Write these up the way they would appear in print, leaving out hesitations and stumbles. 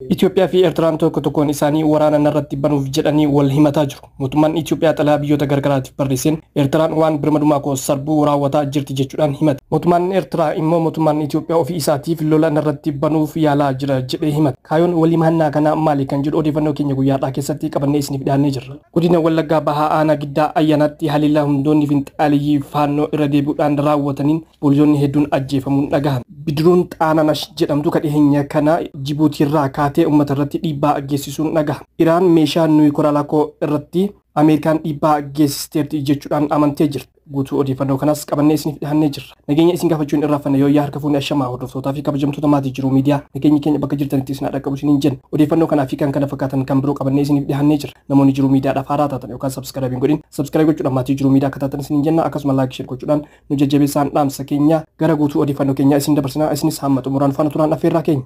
Itoophiyaa fi Eertiraan tokko tokkoon isaanii waraana narratti banuuf jedhanii wal himataa jiru. Mootummaan Itoophiyaa xalayaa biyyoota gargaraatiif barreesseen Eertiraan waan birmadummaa koo sarbuu raawwataa jirti jechuudhaan himate. Mootummaan Eertiraa immoo mootummaan Itoophiyaa ofii isaatiif lola narratti banuuf yaalaa jira jedhee himate. Kaayoon walii himannaa kanaa maali kan jedhu odeeffannoo keenya guyyaadhaa keessatti qabannee isiniif dhiyaannee jirra. Godina Wallaggaa Bahaa Aanaa Giddaa Ayyaanaatti haleellaa humnoonni finxaaliyyii faannoo irra deebi'uudhaan raawwataniin poolisoonni hedduun ajjeefamuun dhagahame. Bidiruun Xaanaanash jedhamtu kan dhiyeenya kana Jibuutiirraa kaatee uummata irratti dhiibbaa geessisuun dhagahame. Iraan meeshaa nuyi koo irratti Ameerikaan dhiibbaa geessisteerti jechuudhaan amantee jirti. Guutuu odeeffannoo kanas qabannee isiniif dhiyaannee jirra. Nageenya isin gaafachuun irraanfanne yoo yaa harka fuunee ashamaa hordoftootaa fi kabajamtoota maatii jiruu miidiyaa nageenyi keenya bakka jirtanitti isin dhaqqabu isiniin jenna. Odeeffannoo kanaa fi kan kana fakkaatan kan biroo qabannee isiniif dhiyaannee jirra. Namoonni jiruu miidiyaadhaaf haaraa taatan yookaan subscribe hin godhin subscribe gochuudhaan maatii jiruu miidiyaa akka taatan isiniin jenna. Akkasuma like share gochuudhaan nu jajjabeessaan dhaamsa keenya gara guutuu odeeffannoo keenyaa isin dabarsinaa isinis hamma xumuraan faana turaan affeerraa keenya.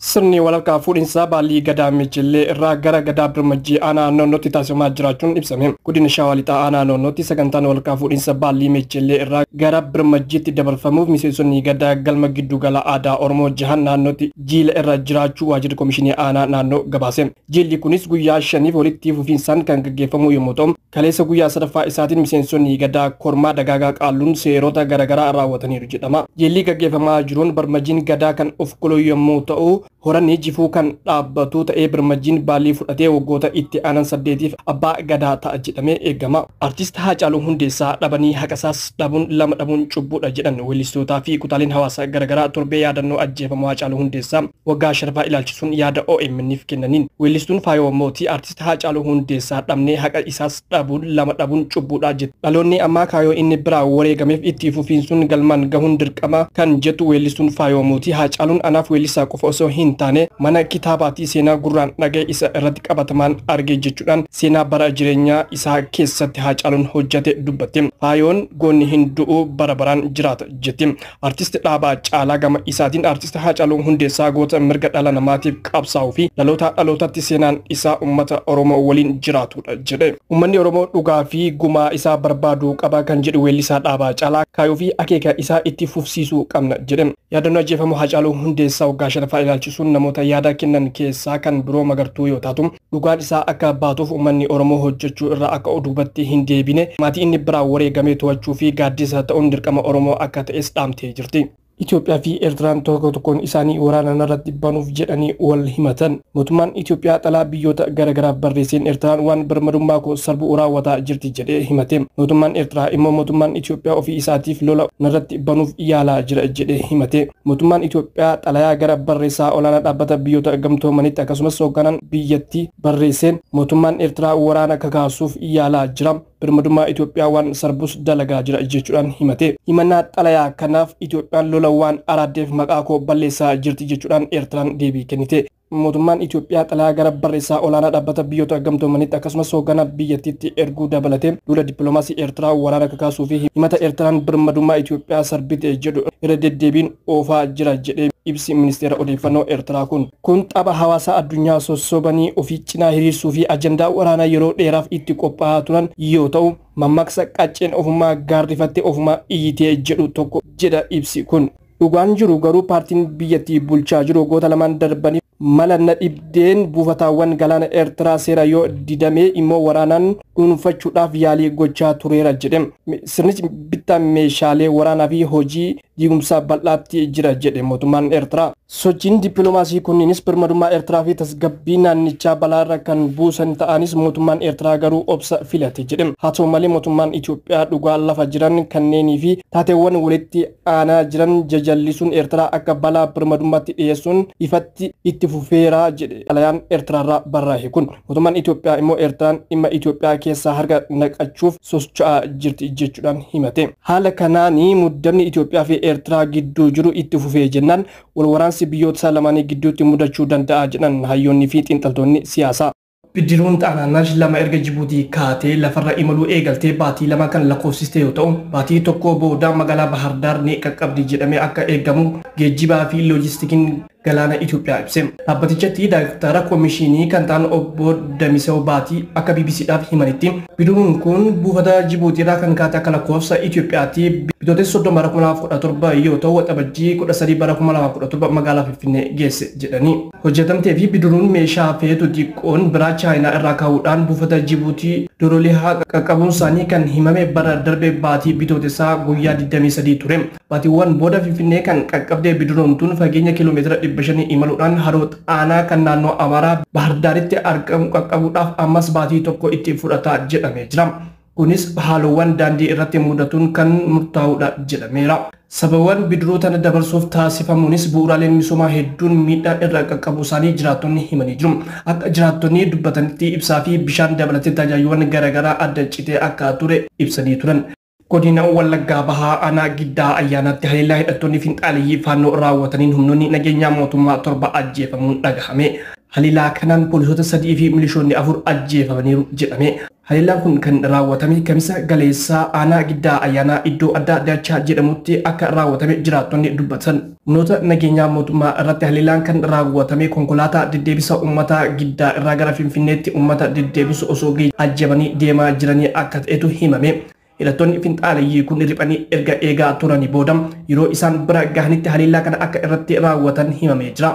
Sirni walakkaa fuudhinsaa baallii gadaa Michillee irraa gara gadaa Birmajjii aanaa Noonnootti taasifamaa jiraachuun ibsame. Godina Shawaa Lixaa aanaa Noonnootti sagantaan walakkaa fuudhinsa baallii Michillee irraa gara Birmajjiitti dabarfamuuf miseensonni gadaa galma giddugala aadaa Oromoo jahan naannootti jiila irra jiraachuu waajjirri komishinii aanaa naannoo gabaase. Jiilli kunis guyyaa 5 walitti fufiinsaan kan gaggeeffamu yommuu ta'u, kaleessa guyyaa 3ffaa isaatiin miseensonni gadaa kormaa dagaagaa qaalluun seerota garaagaraa raawwataniiru jedhama. Jiilli gaggeeffamaa jiruun Birmajjiin gadaa kan of kolu yommuu ta'u, horanni jifuu kan dhaabbatu ta'ee Birmajjiin baallii fudhatee waggoota itti aanan 8 abbaa gadaa ta'a jedhamee eegama. Artist Haacaaluu Hundeessaa dhabanii haqasaas dhabuun lama dhabuun cubbuudha jedhan weellistootaa fi kutaaleen hawaasaa garaagaraa torbee yaadannoo ajjeefamuu Haacaaluu Hundeessaa waggaa 5ffaa ilaalchisuun yaada OMN'if kennaniin. Weellistuun Faayoo Mootii Artist Haacaaluu Hundeessaa dhabnee haqa isaas dhabuun lama dhabuun cubbuudha jetti. Dhaloonni ammaa kaayoo inni biraa wareegameef itti fufiinsuun galmaan gahuun dirqama kan jettu weellistuun Faayoo Mootii Haacaaluun anaaf weellisaa qofa osoo hin taane mana kitaabaatii seenaa gurraan dhaga'e isa irratti qabatamaan arge jechuudhaan seenaa bara jireenyaa isaa keessatti Haacaaluun hojjate dubbatte. Faayoon goonni hin du'u bara baraan jiraata jetti. Artist Dhaabaa Caalaa gama isaatiin Artist Haacaaluu Hundeessaa goota mirga dhala namaatiif qabsaa'uu fi dhaloota dhalootatti seenaan isaa uummata Oromoo waliin jiraatudha jedhe. Uummanni Oromoo dhugaa fi gumaa isaa barbaaduu qaba kan jedhu weellisaa Dhaabaa Caalaa kaayoo fi akeeka isaa itti fufsiisuu qabna jedhe. Yaadannoo ajjeefamuu Haacaaluu Hundeessaa waggaa 5ffaa ilaalchisuun namoota yaada kennan keessaa kan biroo magartuu yoo taatu dhugaan isaa akka baatuuf uummanni Oromoo hojjechuu irraa akka duubatti hin deebine maatii inni biraa wareegamee to'achuu fi gaaddisa ta'uun dirqama Oromoo akka ta'es dhaamtee jirti. Itoophiyaa fi Eertiraan tokko tokkoon isaanii waraana narratti banuuf jedhanii wal himatan. Mootummaan Itoophiyaa xalayaa biyyoota garagaraaf barreesseen Eertiraan waan birmadummaa koo sarbuu raawwataa jirti jedhee himate. Mootummaan Eertiraa immoo mootummaan Itoophiyaa ofii isaatiif lola narratti banuuf yaalaa jira jedhee himate. Mootummaan Itoophiyaa xalayaa gara barreessaa olaanaa dhaabbata biyyoota gamtoomanitti akkasumas hoogganaan biyyattii barreesseen mootummaan Eertiraa waraana kakaasuuf yaalaa jira. Birmadummaa Itoophiyaa waan sarbus dalagaa jira jechuudhaan himate. Himannaa xalayaa kanaaf Itoophiyaan lola waan araaddeef maqaa koo balleessaa jirti jechuudhaan Eertiraan deebii kennite. Mootummaan Itoophiyaa xalayaa gara barreessaa olaanaa dhaabbata biyyoota gamtoomanitti akkasumas hoogganaa biyyattiitti erguu dabalatee duula dippiloomaasii Eertiraa waraana kakaasuu fi himata Eertiraan birmadummaa Itoophiyaa sarbite jedhu irra deddeebiin oofaa jira jedhee ibsi ministeera odeeffannoo Eertiraa kun. Kun tapha hawaasaa addunyaa sossobanii ofii cinaa hiriirsuu fi ajandaa waraanaa yeroo dheeraaf itti qophaa'aa turan yoo ta'u mammaaksa qacceen ofumaa gaarrifattee ofumaa iyyitee jedhu tokko jedha ibsi kun. Dhugaan jiru garuu paartiin biyyattii bulchaa jiru waggoota lamaan darbanii mala na dhibdeen buufataawwan galaana Eertiraa seera yoo didamee immoo waraanaan dhuunfachuudhaaf yaalii gochaa tureera jedhe. Sirnichi bittaa meeshaalee waraanaa fi hojii diigumsaa bal'aatti jira jedhe mootummaan Eertiraa. Sochiin dippiloomaasii kunniinis birmadummaa Eertiraa fi tasgabbii naannichaa balaarra kan buusan ta'anis mootummaan Eertiraa garuu obsa filate jedhe. Haa ta'u malee mootummaan Itoophiyaa dhugaa lafa jiran kanneenii fi taateewwan walitti aanaa jiran jajallisuun Eertiraa akka balaa birmadummaatti dhiyeessuun ifatti itti fufeera jedhe xalayaan Eertiraarraa barraa'e kun. Mootummaan Itoophiyaa immoo Eertiraan dhimma Itoophiyaa keessaa harka naqachuuf socho'aa jirti jechuudhaan himate. Haala kanaan muddamni Itoophiyaa fi Eertiraa gidduu jiru itti fufee jennaan wal waraansi biyyoota lamaanii gidduutti mudachuu danda'a jedhan hayyoonni fi xiinxaltoonni siyaasaa. Bidiruun Xaanaanash 2 erga Jibuutii kaatee lafarra imaluu eegaltee baatii 2 kan lakkoofsiste yoo ta'u, baatii 1 booda magaalaa Bahar Daar ni qaqqabdi jedhamee akka eegamu geejjibaa fi loojistikiin galaana Itoophiyaa ibse. Dhaabbatichatti daayirektara koomishinii kan ta'an obbo Damisew Baatii akka BBCdhaaf himanitti bidiruun kun buufata Jibuutiirraa kan kaate akka lakkoofsa Itoophiyaatti bitootessa 30 bara 2017 yoo ta'u, waxabajjii 13 bara 2017 magaalaa Finfinnee geesse jedhani. Hojjetamtee fi bidiruun meeshaa feetu xiqqoon biraa Chaayinaa irraa ka'uudhaan buufata Jibuutii Doroolihaa qaqqabuun isaanii kan himame bara darbe baatii bitootessaa guyyaa 23 ture. Baatiiwwan booda Finfinnee kan qaqqabdee bidiruun tun fageenya kiiloomeetira 500 imaluudhaan haroo Xaanaa kan naannoo Amaaraa Bahar Daaritti argamu qaqqabuudhaaf ammas baatii 1 itti fudhata jedhamee jira. Kunis haalowwan daandii irratti mudatuun kan murtaa'udha jedhameera. Sababawwan bidiruu tana dabarsuuf taasifamuunis bu'uuraaleen misoomaa hedduun miidhaan irra qaqqabu isaanii jiraattonni himanii jiru. Akka jiraattonni dubbatanitti ibsaa fi bishaan dabalatee tajaajiloonni garaagaraa adda citee akka ture ibsanii turan. Godina Wallaggaa Bahaa Aanaa Giddaa Ayyaanaatti haleellaa hidhattoonni finxaaleyyii faannoo raawwataniin humnoonni nageenyaa mootummaa 7 ajjeefamuun dhagahame. Haleellaa kanaan poolisoota 3 fi milishoonni 4 ajjeefamaniiru jedhame. Haleellaan kun kan raawwatame Kamisa Galeessaa Aanaa Giddaa Ayyaanaa iddoo addaa Dachaa jedhamutti akka raawwatame jiraattonni dubbatan. Humnoota nageenyaa mootummaa irratti haleellaan kan raawwatame konkolaataa deddeebisa uummataa Giddaa irraa gara Finfinneetti uummata deddeebisu osoo ajjabanii deemaa jiranii akka ta'etu himame. Hidhattoonni finxaaleyyii kun riphanii erga eegaa turanii booda yeroo isaan bira gahanitti haleellaa kana akka irratti raawwatan himamee jira.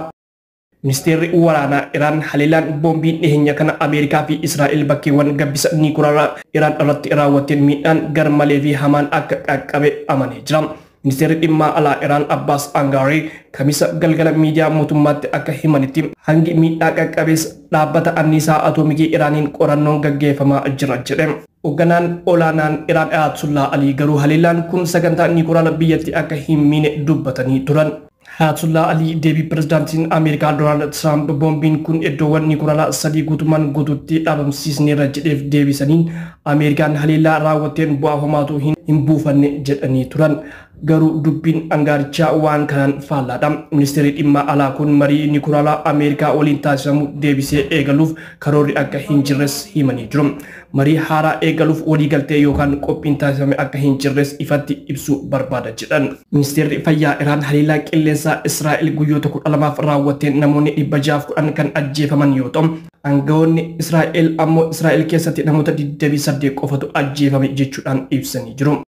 Ministeerri waraanaa Iraan haleellaan boombiin dhiheenya kana Ameerikaa fi Israa'el bakkeewwan gabbisa niwukilaraa Iraan irratti raawwateen miidhaan garmalee fi hamaan akka qaqqabe amanee jira. Ministeerri dhimma alaa Iraan Abbaas Angaarii Kamisa galgala miidiyaa mootummaatti akka himanitti hangi miidhaa qaqqabees dhaabbata anniisaa atoomikii Iraaniin qorannoon gaggeeffamaa jira jedhe. Hoogganaan olaanaan Iraan Ayatollah Alii garuu haleellaan kun sagantaa niwukilaraa biyyattii akka hin miine dubbatanii turan. Ayatollah Alii deebii pirezidaantiin Ameerikaa Doonaald Tiraamp boombiin kun iddoowwan niwukilaraa 3 guutummaan guutuutti dhabamsiisneerra jedheef deebisaniin Ameerikaan haleellaa raawwatteen bu'aa homaatu hin buufanne jedhanii turan. Garuu dubbiin angaarichaa waan kanaan faallaadha. Ministeerri dhimma alaa kun marii niwukilaraa Ameerikaa waliin taasifamu deebisee eegaluuf karoorri akka hin jirres himanii jiru. Marii haaraa eegaluuf waliigaltee yookaan qophiin taasifame akka hin jirres ifatti ibsuu barbaada jedhan. Ministeerri fayyaa Iraan haleellaa qilleensaa Israa'el guyyoota 12 raawwatteen namoonni 610 kan ajjeefaman yoo ta'u, aangawoonni Israa'el ammoo Israa'el keessatti namoota 28 qofatu ajjeefame jechuudhaan ibsanii jiru.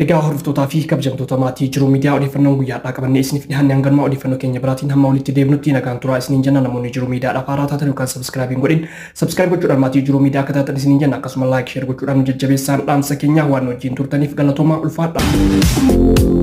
Egaa hordoftootaa fi kabajamtoota maatii Jiruu Miidiyaa odeeffannoon guyyaadhaa qabannee isiniif dhiyaanne hanganuma odeeffannoo keenya biraatiin hamma walitti deebinutti nagaan turaa isiniin jenna. Namoonni Jiruu Miidiyaadhaaf haaraa taatan yookaan sabskraayibiin godhin sabskraayib gochuudhaan maatii Jiruu Miidiyaa akka taatan isiniin jenna. Akkasuma laayik sheer gochuudhaan jajjabeessaan dhaamsa keenya waan wajjin turtaniif galatoomaa ulfaadha.